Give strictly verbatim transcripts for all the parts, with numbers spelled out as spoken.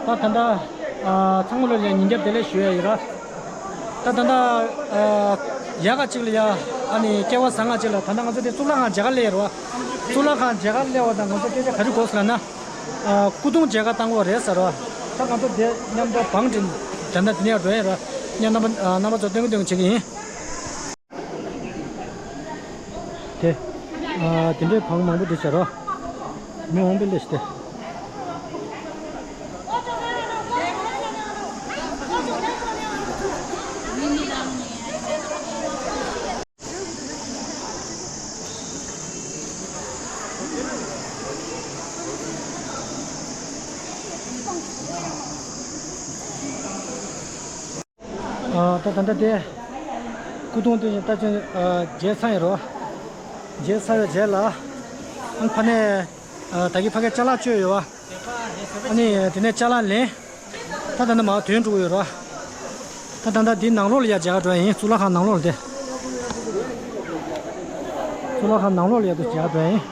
ད་ད་ལྟ་ཨ་ཚང་མ་ལོ་ལ་ཉིན་རྒྱབ་བདེ་ལེགས་ཞུ་ཡ་ཡོད་ར། ད་ད་ལྟ་ཨ་ཡག་ག་ཅིག་ལ་ཡ་ཨ་ནི་སྐལ་བ་བཟང་ང་ཅིག་ལ་ད་ལྟ་ང་ཚོ་དེ་གཙུག་ལག་ཁང་མཇལ་ཁ་སླེབས་ཡོད་ར། གཙུག་ལག་ཁང་མཇལ་ཁ་སླེབས་པ་དང་ང་ཚོ་སྐད་ཆ་ག་རེ་དགོས་ཟེར་ལབ་ན། ཨ་སྐུ་གདུང་མཇལ་ཁ་བཏང་དགོས་རེད་ཟེར་ར། ད་ང་ཚོ་དེ་མཉམ་དུ་བང་སྒྲིག་ད་ལྟ་དེ་ནས་འགྲོ་ཡ་ར། ཉ་རྣམ་པ་ཨ་རྣམ་པ་ཚོ་སྟོན་གི་སྟོན་གི་བྱེད་ཀྱི་ཡིན། དེ། ཨ་དེ་འདྲའི་བང་མང་པོ་འདི་བྱ་རོགས། མི་འོང་པའི་ལས་ཤི་སྟེ། ཨ་ད་ད་ལྟ་དེ། སྐུ་གདུང་སྟོན་བཞིན་ལྟ་ཅན་ཨ་མཇལ་ཚར་ཡོད་རོ། མཇལ་ཚར་བའི་རྗེས་ལ། ཨ་ཕ་ནས་ཨ་ད་གི་ཕ་གའི་ཅ་ལག་བཅོས་ཡོད་བ། ཨ་ནི་དེ་ནས་ཅ་ལག་ལེན། ད་ད་ལྟ་མར་ཐོན་འགྲོ་གི་ཡོད་རོ། ད་ད་ལྟ་འདི་ནང་ལོགས་ལ་ཡ་མཇལ་ག་འགྲོ་ཡ་ཡིན། གཙུག་ལག་ཁང་ནང་ལོགས་ལ་དེ། གཙུག་ལག་ཁང་ནང་ལོགས་ལ་ཡ་དུ་མཇལ་ག་འགྲོ་ཡ་ཡིན།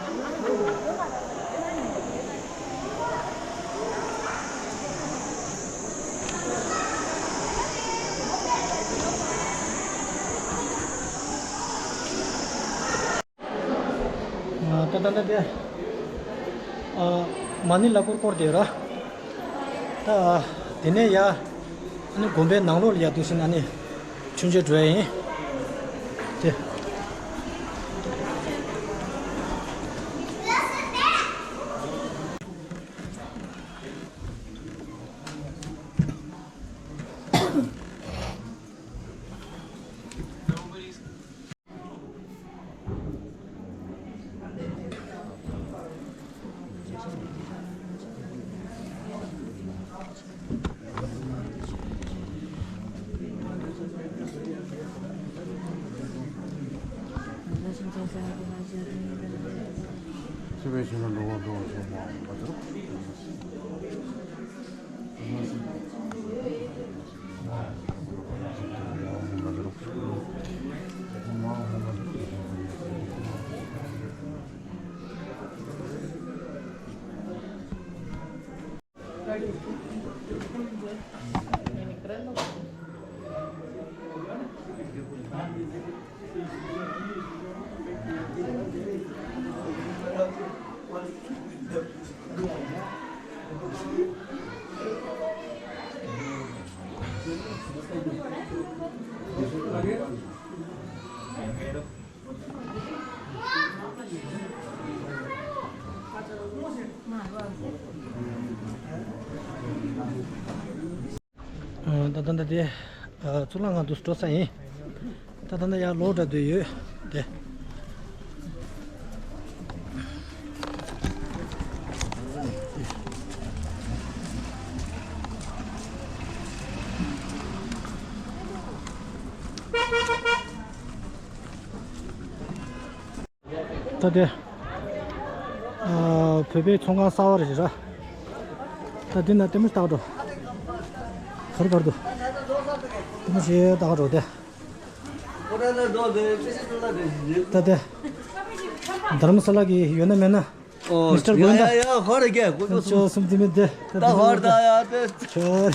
ད་ད་ལྟ་དེ། ཨ་མ་ཎི་ལ་སྐོར་སྐོར་དེ་ར། ད་དེ་ནས་ཡ། ཨ་ནི་དགོན་པའི་ནང་ལོགས་ལ་ཡ་འདུག་ཟིན་ཨ་ནི། མཆོད་མཇལ་འགྲོ་ཡ་ཡིན། དེ། ད་ད་ད་དེ། གཙུག་ལག་ཁང་དུ་འགྲོ་ས་ཡིན། ད་ད་ད་ཡར་ལོག་འགྲོ་འདོད་ཡོད། དེ། ད་དེ། ཨ་བོད་པའི་ཚོང་ཁང་གསར་པ་རེད་ར། ད་འདི་ན་ལྟད་མོ་ཞིག་ལྟ་ག་འགྲོ། ག་རེ་ག་རེ་འདུག་ལྟད་མོ་ཞིག་ལྟ་ག་འགྲོ་དེ། ད་དེ། དྷ་རམ་ས་ལ་གི་ཡོད་ན་མེད་ན། ཨོ། མིས་ཊར་ཡ་གོ་ཡིན་ད། ཡ་ཡ་ཧོར་གྱི་ཀུ་ཀུ་ཅོ་སུམ། སུམ་དེ་མི་དེ། ད་ཧོར་ད་ཡ་དེ། ཁྱོད།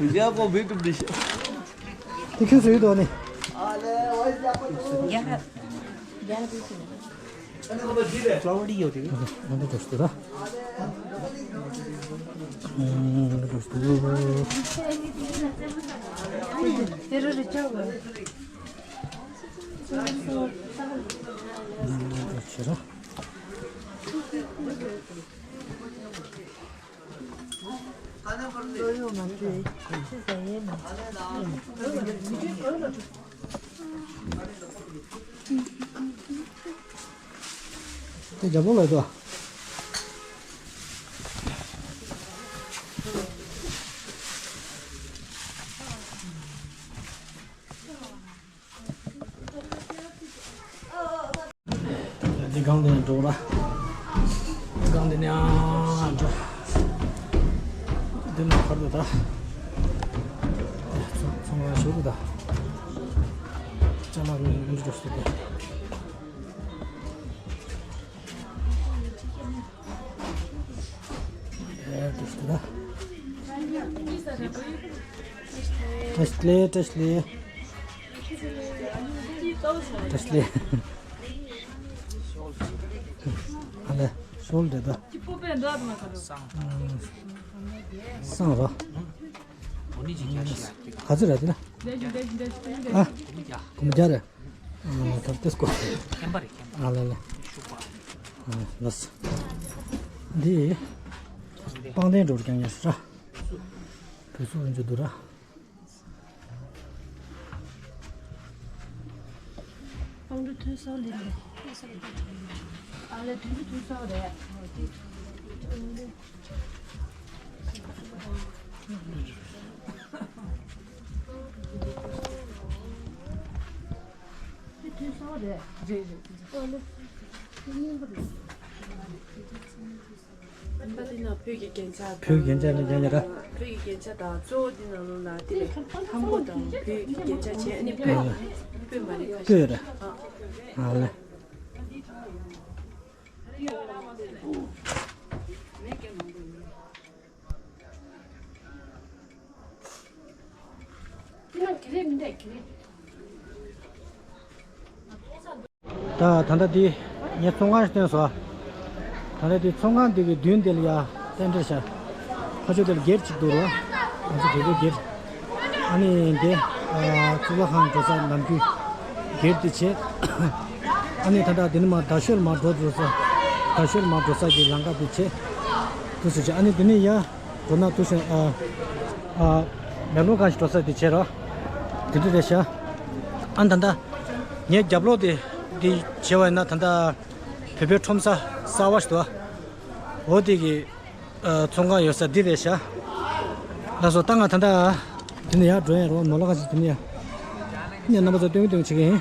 ཡ་ཀོ་བི་ཀུ་བི་ཤ། དེ་ཁྱོད་སུ་ཡོད་དོ་ནི། ཡ། ཡ་ལ་བི་ཤ། ང་འདི་འགྲོ་ཤི་ད། ང་འདི་འགྲོ་ཤི་ད། དེ་རུ་རུ་ཅོ་གོ། ང་འདི་འགྲོ་ཤི་ར། དེ་རྒྱབ་ལོགས་ལ་འདུག་འདི་སྒང་དེ་ནས་འགྲོ་ར། སྒང་དེ་ནས་ཨ་འགྲོ། འདི་ནས་ཕར་དུ་ད། ཚོང་ཚོང་ར་ཞོར་དུ་ད། ཅ་ལག་རུ་འགྲོ་ཞོར་དུ་ད། ཨེ་འགྲོ་ཞོར་དུ་ད། བཀྲ་ཤིས་བདེ་ལེགས། བཀྲ་ཤིས་བདེ་ལེགས། བཀྲ་ཤིས་བདེ་ལེགས། ཨ་ལས། ཤོལ་འདྲེ་ད། སང་རོ། ག་ཚོད་རེད་དེ་ན། ཨ། གོ་མི་རྒྱ་རེད། ཨ། ད་ལྟ་སྐོར། ཨ་ལ་ལ། ཨ་ལ། འདི། པང་གདན་འགྲོ་རུ་ཀྱང་ཉར་ཤི་ར། བུ་སུ་འཇུ་དུ་ར། ཨ་ལས་དུས་ཚོད་དུས་ཚོད་རེད། དུས་ཚོད་རེད། རེད་རེད། ཨ་ལས། དེ་ནས་བོད་ཀྱི་རྒྱན་ཆ་དང་། བོད་ཀྱི་རྒྱན་ཆ་ནི་རྒྱན་ཡ་ར། བོད་ཀྱི་རྒྱན་ཆ་དང་གཙོ་བོ་འདི་ནང་ལོགས་ལ་དེ་ལས་ལྷམ་གོག་དང་བོད་ཀྱི་རྒྱན་ཆ་བྱས། ཨ་ནི་སྤོས། སྤོས་མ་རེད་ཁ་ཤས། སྤོས་ར། ཨ་ལས། ད་ད་ལྟ་འདི་ངས་ཚོང་ཁང་ཞིག་བཏོན་སོང་། ད་ལྟ་འདི་ཚོང་ཁང་འདི་གི་མདུན་དེ་ལ་ཡ་རྟེན་འབྲེལ་ཤར། ཕ་ཆོས་དེ་ལ་སྒེར་གཅིག་འདུག་རོ། ང་ཚོ་བོད་པའི་སྒེར། ཨ་ནི་འདི་གཙུག་ལག་ཁང་འགྲོ་ས་ནམ་རྒྱུན་སྒེར་དེ་བྱས། ཨ་ནི་ད་ལྟ་འདི་ནི་མ་རྡ་ཤོད་མ་འགྲོ་འགྲོ་ས། རྡ་ཤོད་མ་འགྲོ་ས་གི་ལམ་ཁ་དེ་བྱས། དུ་སུ་བྱས། ཨ་ནི་འདི་ནི་ཡ། མདོར་ན་དུ་ཞིང་ཨ་ཨ་མེ་ལོང་གང་ཞིག་འགྲོ་ས་དེ་བྱས་རོ། དེ་འདྲ་རེད་ཤག་ཨ་ད་ལྟ་ངའི་རྒྱབ་ལོགས་དེ་འདི་བྱས་པ་ཡིན་ན་ད་ལྟ་བོད་པའི་ཁྲོམ་ས་གསར་བ་ཞིག་འདུག་འོ་དེ་གི་ཨ་ཚོང་ཁང་ཡོད་ས་འདི་རེད་ཤག་ལགས་སོ། ད་ང་ད་ལྟ་དེ་ནས་ཡར་འགྲོ་ཡིན་རོ། མོ་ལ་གང་ཞིག་དེ་ནས་ཡར་ངས་རྣམ་པ་ཚོ་སྟོན་གི་སྟོན་གི་བྱེད་གི་ཡིན།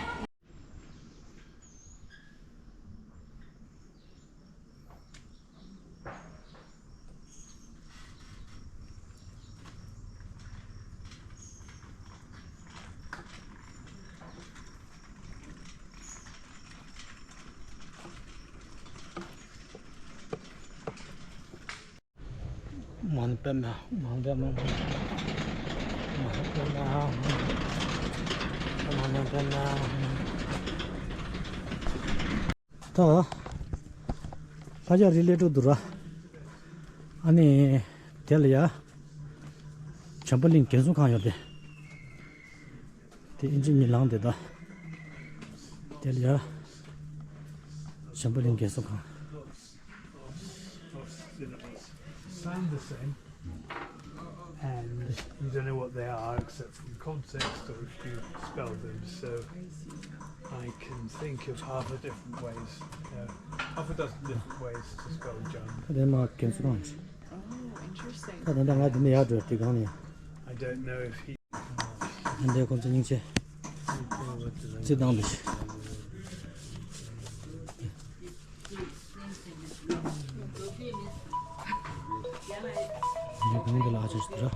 མ་ཎི་པདྨ། མ་ཎི་པདྨ། མ་ཎི་པདྨ། མ་ཎི་པདྨ། ད་ལྷ་རྒྱལ་རི་ལས་འགྲོ་འདུག་ར། ཨ་ནི་དེ་ལ་ཡ་བྱམས་པ་གླིང་རྒན་གསོ་ཁང་ཡོད་དེ། དེ་ཨིན་ཇི་གཉིས་ལངས་དེ་ད། དེ་ལ་ཡ་བྱམས་པ་གླིང་རྒན་གསོ་ཁང་། Sound the same. And you don't know what they are except from context or if you spell them. So I can think of half a different ways, uh, half a dozen different ways to spell John. ད་དེ་མ་རྒན་གསོ་ཁང་ཞིག Oh, interesting. ད་ད་ད་ང་དེ་ནས་ཡར་འགྲོ་དེ་གང་ནས། I don't know if he འདི་ཁོང་ཚོ་སྙིང་རྗེ། རྩེད་ཐང་འདི། འདི་གང་འདི་ལ་ཨ་ཅག་ཞིག་འདུག་ར།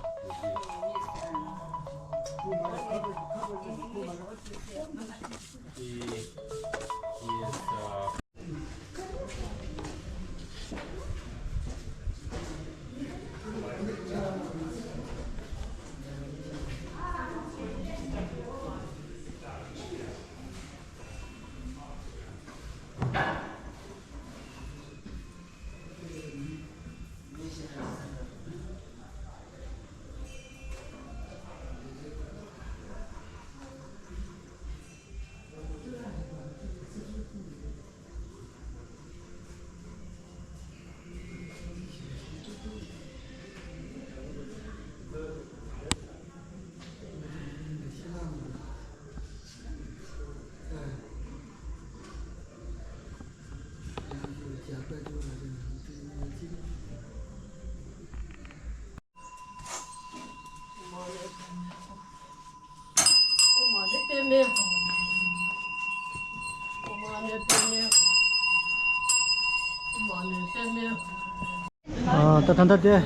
ཨ། ད་ད་ལྟ་དེ།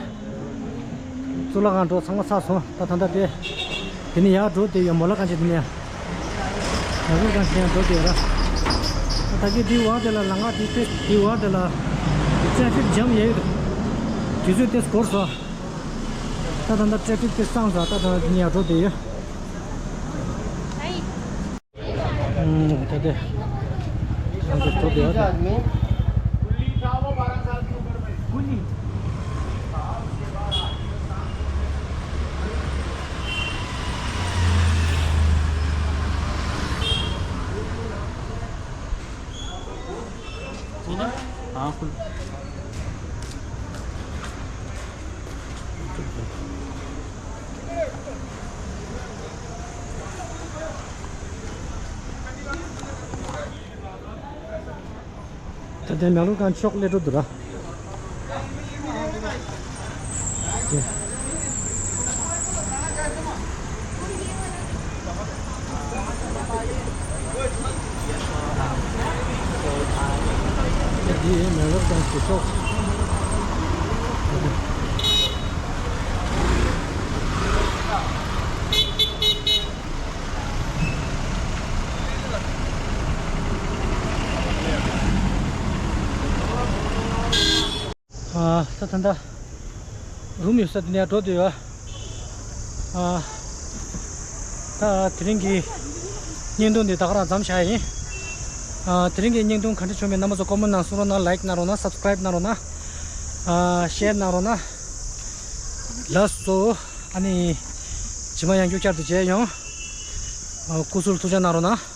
གཙུག་ལག་ཁང་འགྲོ་ཚང་མ་ཚར་སོང་། ད་ད་ལྟ་དེ། དེ་ནས་ཡར་འགྲོ་དེ་ཡོད། མོ་ལ་གང་བྱེད་དེ་ནས། མོ་ལ་གང་བྱེད་ཡང་འགྲོ་དེ་ཡོད་ར། ད་གི་དེའི་བར་དེ་ལ་ལམ་ཁ་དེ་དེ་དེའི་བར་དེ་ལ། ཊེ་ཕིག་ཇམ་ཡོད། དུས་ཚོད་དེ་འགོར་སོང་། ད་ད་ལྟ་ཊེ་ཕིག་དེ་སངས་སོང་། ད་ད་ལྟ་དེ་ནས་ཡར་འགྲོ་དེ་ཡོད། དེ། ང་ཚོ་འགྲོ་བསྡད་ཡོད་དེ། ད་ལྟའི་མེག་ལོར་ཁང་ཕྱོགས་སླེབས་འགྲོ་འདུག་ར། འདི་མེག་ལོར་ཁང་གི་ཕྱོགས། ཨ། ས་ད་ལྟ་རུམ་ཡོད་ས་དེ་ནས་འགྲོ་འདོད་ཡོད། ཨ། ད་དེ་རིང་གི་བརྙན་ཐུང་འདི་ད་ག་རང་མཚམས་བཞག་ཡིན། ཨ། དེ་རིང་གི་བརྙན་ཐུང་ག་འདྲ་བྱུང་མེད་རྣམ་པ་ཚོ་ཀོ་མེན་ནང་གསུང་རོགས་གནང་། ལའིཀ་གནང་རོགས་གནང་། སབ་སི་ཀ་རའིབ་གནང་རོགས་གནང་། ཨ། ཤེར་གནང་རོགས་གནང་། ལགས་སོ། ཨ་ནི་རྗེས་མ་ཡང་བསྐྱར་དུ་མཇལ་ཡོང་། ཨ། སྐུ་གཟུགས་ཐུགས་ཅག་གནང་རོགས་གནང་།